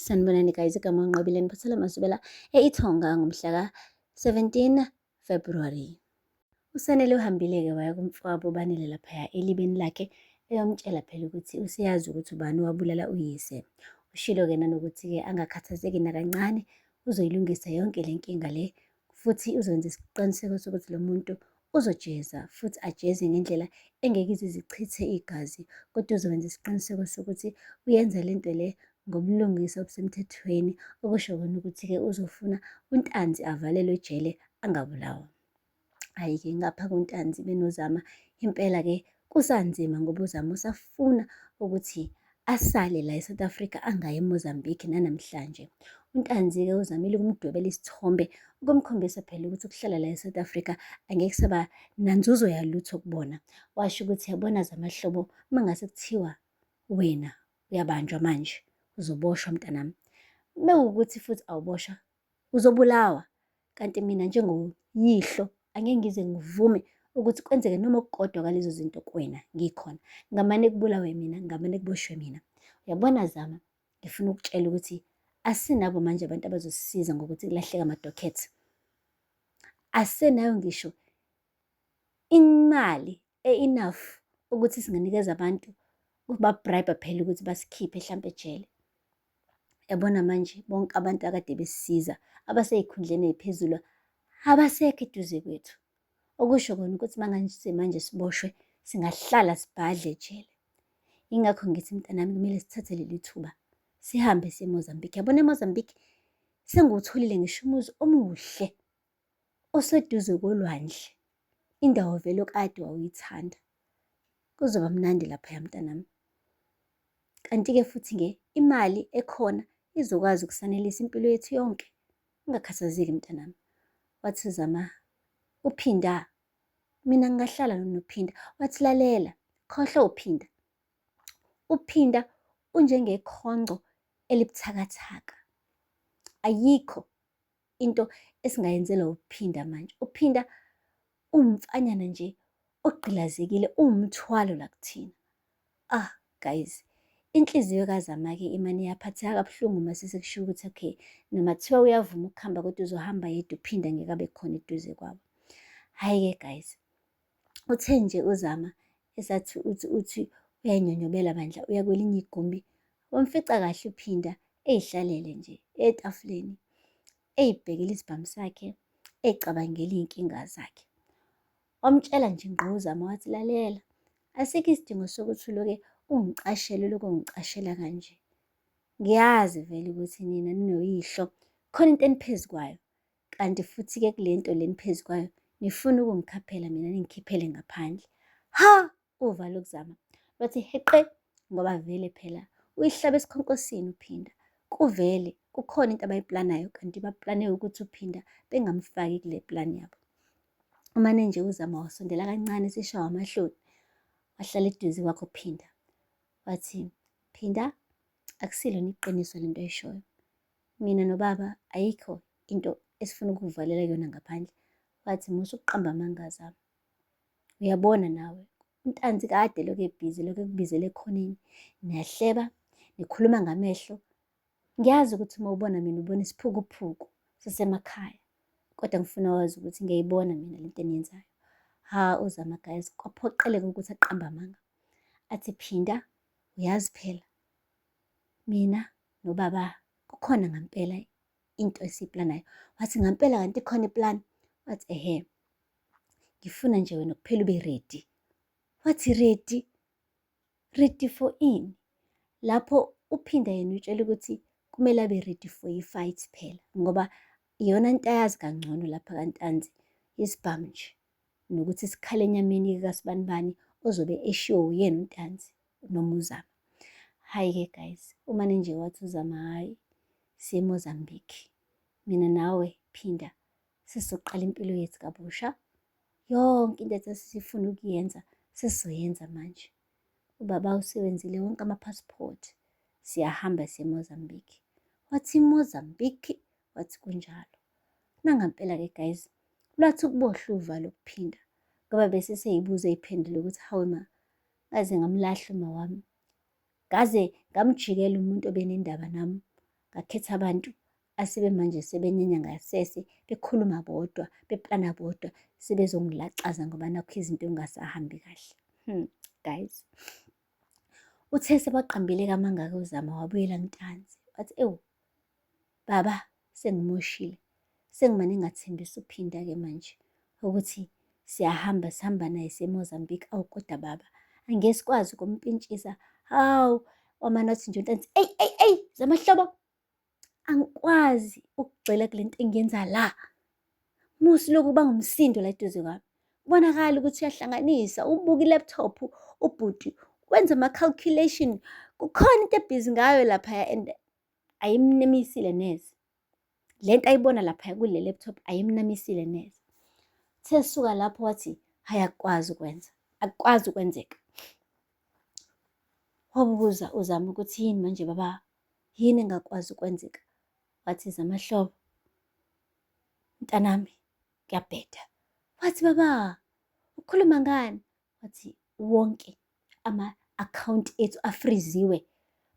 Sanibonani guys, igama uNqobile niphathela Mazubela e-Ithonga ngomhla ka-17 February. USanele uhambile-ke waya kumfowabo uBanele laphaya elibeni lakhe eyomtshela phela ukuthi useyazi ukuthi ubani owabulala uyise. Ushilo-ke nanokuthi-ke angakhathazeki nakancane uzoyilungisa yonke le nkinga le futhi uzokwenza isiqiniseko sokuthi lo muntu uzojeza futhi ajeze ngendlela engeke ize izichithe igazi kodwa uzokwenza isiqiniseko sokuthi uyenza le nto le ngobulungisa obusemthethweni okusho kona ukuthi-ke uzofuna uNtanzi avalelwe ejele angabulawa. Hhayi-ke ngapha kuNtanzi benoZama impela-ke kusanzima ngoba uZama usafuna ukuthi asale la eSouth Africa angayi eMozambique nanamhlanje. UNtanzi-ke uzamile ukumdwebela isithombe ukumkhombisa phela ukuthi ukuhlala la eSouth Africa angeke kusaba nanzuzo yalutho kubona. Washo ukuthi yabona Zamahlobo uma ngase kuthiwa wena uyabanjwa manje uzoboshwa mntanami. Mewukuthi futhi awuboshwa uzobulawa kanti mina njengoyihlo angeke ngize ngivume ukuthi kwenzeke noma okukodwa kwalezo zinto kuwena ngikhona ngamane kubulawe mina ngamane kuboshwe mina uyabona Zama ngifuna ukutshela ukuthi asinabo manje abantu abazosisiza ngokuthi kulahleka amadokhethi asenayo ngisho imali e-enough ukuthi singanikeza abantu ukuba-bribe phela ukuthi basikhiphe hlampe ejele. Yabona manje bonke abantu akade besisiza abasey'khundleni ey'phezulu abasekho eduze kwethu. Okusho kona ukuthi mangase manje siboshwe singahlala sibhadle ejele. Yingakho ngithi mntanami kumele sithathe leli thuba sihambe siye eMozambique. Yabona eMozambique sengiwutholile ngisho umuzi omuhle oseduze kolwandle, indawo vele okade wawuyithanda. Kuzoba mnandi laphaya mntanami. Kanti-ke futhi-ke imali ekhona izokwazi ukusanelisa impilo yethu yonke. Ungakhathazeki mntanami. Wathi uZama, uPhinda, mina ngingahlala noPhinda. Wathi lalela, khohlwa uPhinda. UPhinda unjengekhonco elibuthakathaka. Ayikho into esingayenzela uPhinda manje. UPhinda uwumfanyana nje ogqilazekile, uwumthwalo la kuthina. Ah guys, inhliziyo kaZama-ke imane yaphatheka kabuhlungu uma sesekushiwo ukuthi okay, noma kuthiwa uyavuma ukuhamba kodwa uzohamba yedwa uPhinda ngeke abe khona eduze kwabo. Hhayi-ke guys, uthe nje uZama esathi uthi uthi uyanyonyobela bandla uya kwelinye igumbi wamfica kahle uPhinda eyihlalele nje etafuleni eyibhekele isibhamu sakhe eyicabangela iy'nkinga zakhe. Wamtshela nje ngqo uZama wathi lalela, asikho isidingo sokuthi uloke ungicashele uloke ungicashela kanje. Ngiyazi vele ukuthi nina ninoyihlo khona into eniphezu kwayo kanti futhi-ke kule nto le niphezu kwayo nifuna ukungikhaphela mina ningikhiphele ngaphandle. Ha! Uvalo kuzama. Bathi heqe ngoba vele phela uyihlaba esikhonkosini uPhinda. Kuvele kukhona into abayiplanayo kanti baplane ukuthi uPhinda bengamfaki kule plan yabo. Umane nje uZama wasondela kancane eseshawa amahloni. Wahlala eduze kwakhe uPhinda. Wathi, Phinda, akusilona iqiniso lento oyishoyo. Mina nobaba ayikho into esifuna ukukuvalela kuyona ngaphandle. Wathi, musa ukuqamba amanga Zama. Uyabona nawe, uNtanzi kade lokhu ebhizi lokhu ekubizela ekhoneni. Niyahleba, nikhuluma ngamehlo. Ngiyazi ukuthi uma ubona mina ubona isiphukuphuku sasemakhaya. Kodwa ngifuna wazi ukuthi ngiyayibona mina lento eniyenzayo. Ha, uZama guys, kwaphoqeleka ukuthi aqambe amanga. Athi Phinda, uyazi phela mina nobaba kukhona ngampela into esiyiplanayo. Wathi ngampela kanti ikhona iplan? Wathi ehhe. Ngifuna nje wena kuphela ube ready. Wathi ready? Ready for ini? Lapho uPhinda yena utshela ukuthi kumele abe ready for i-fight phela ngoba iyona nto ayazi kangcono lapha kaNtanzi isibhamu nje nokuthi sikhale enyameni kasibanibani ozobe eshiwo uyena uNtanzi noma uZama. Hhayi-ke guys, umane nje wathi uZama hhayi siye eMozambique. Mina nawe Phinda sesizoqala impilo yethu kabusha. Yonke into esasifuna ukuyenza sesizoyenza manje. Ubaba usebenzile wonke ama-passport. Siyahamba siye eMozambique. Wathi Mozambique, wathi kunjalo. Nangampela-ke guys, lwathi ukubohla uvalo ukuphinda ngoba bese seyibuza eyiphendula ukuthi hawe ma, ngaze ngamlahla uma wami. Ngaze ngamjikela umuntu obenendaba nami. Ngakhetha abantu asebemanje sebenyenya ngasese, bekhuluma bodwa, beplana bodwa, sebezongilaxaza ngoba nakhu izinto zingasahambi kahle. Guys. Uthe sebaqambile-ke amanga-ke uZama wabuyela kuNtanzi. Wathi, ewu, baba sengimoshile. Sengimane ngathembisa uPhinda-ke manje ukuthi siyahamba sihamba naye siye eMozambique. Awu kodwa baba, angeke sikwazi ukumpintshisa. Hawu, wamane wathi nje uNtanzi, eyi, eyi, eyi, Zamahlobo, angikwazi ukugxila kule nto engiyenza la. Musi lokhu uba ngumsindo la eduze kwami. Kubonakala ukuthi uyahlanganisa, ubuka i-laptop ubhuti, wenza ama-calculation. Kukhona into ebhizi ngayo laphaya and ayimnemisile neze. Le nto ayibona laphaya kule laptop ayimnamisile neze. Uthe esuka lapho wathi, hhayi akukwazi ukwenza, akukwazi ukwenzeka. Wabuza uZama ukuthi yini manje baba, yini engakwazi ukwenzeka? Wathi Zamahlobo, mntanami kuyabheda. Wathi baba, ukhuluma ngani? Wathi wonke ama-akhawunti ethu afriziwe.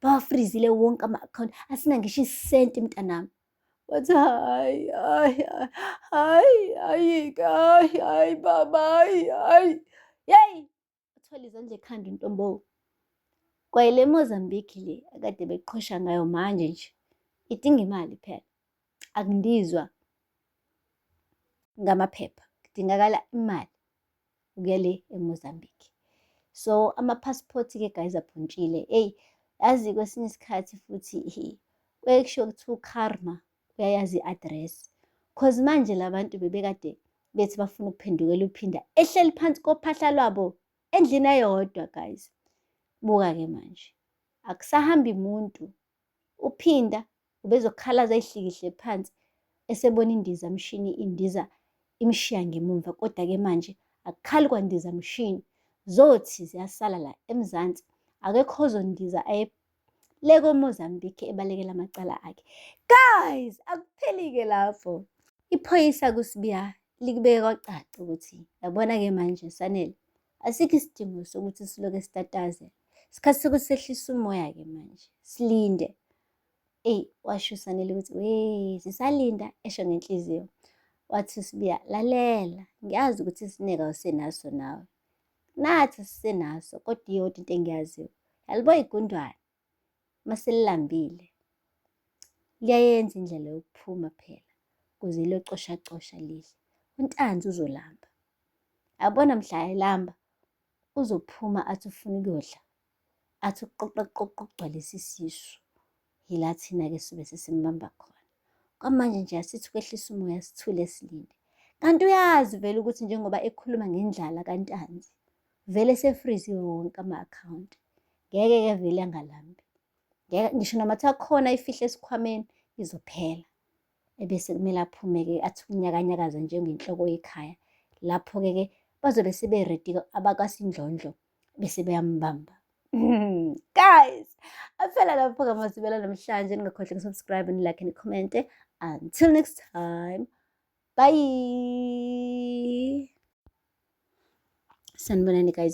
Bawafrizile wonke ama-akhawunti, asina ngisho isenti mntanami. Wathi hayi, hayi, hayi, hayi-ke, hayi, hayi baba, hayi, hayi. Yeyi! Uthwele izandla ekhanda untombo. Kwayile Mozambique le akade beqhosha ngayo manje nje idinga imali phela. Akundizwa ngamaphepha, kudingakala imali ukuya le eMozambique. So ama-passport-ke guys abhuntshile. Eyi, yazi kwesinye isikhathi futhi kuyaye kushiwo kuthiwa ukarma uyayazi i-address. Cause manje la bantu bebekade bethi bafuna ukuphendukela uPhinda ehleli phansi kophahla lwabo endlini eyodwa guys. Buka-ke manje, akusahambi muntu. UPhinda ubezokhalaza ayihlikihle phansi esebona indizamshini indiza imshiya ngemumva kodwa-ke manje akukhali kwandizamshini zothi ziyasala la eMzansi akekho ozondiza aye le koMozambique ebalekela amacala akhe. Guys, akupheli-ke lapho. Iphoyisa kuSibiya likubeke kwacaca ukuthi yabona-ke manje Sanele, asikho isidingo sokuthi siloke sitatazela. Isikhathi sokuthi sehlise umoya-ke manje, silinde. Eyi, washo uSanele ukuthi we sisalinda, esho ngenhliziyo. Wathi uSibiya, lalela, ngiyazi ukuthi isineke awusenaso nawe. Nathi sisenaso, kodwa iyodwa into engiyaziyo. Yalibo igundwane, uma selilambile, liyayenza indlela yokuphuma phela ukuze liyocoshacosha lidle. UNtanzi uzolamba. Yabona mhla elamba, uzophuma athi ufuna ukuyodla, athi uqoqaqoqa ukugcwalisa isisu. Yila thina-ke sobe sesimbamba khona. Kwamanje nje asithi ukwehlisa umoya sithule silinde. Kanti uyazi vele ukuthi njengoba ekhuluma ngendlala kaNtanzi, vele sefriziwe wonke ama-akhawunti. Ngeke-ke vele angalambi. Ngeke ngisho noma kuthiwa khona ifihle esikhwameni izophela. Ebese kumele aphume-ke athi ukunyakanyakaza njengenhloko yekhaya. Lapho-ke ke bazobe sebe-ready-ke abakwaSindlondlo bese beyambamba. Guys, aphela lapho-ke amazibela namhlanje. Ningakhohlwa ukusubscribe, nilike, nikhomente. Until next time, bye. Sanibonani guys.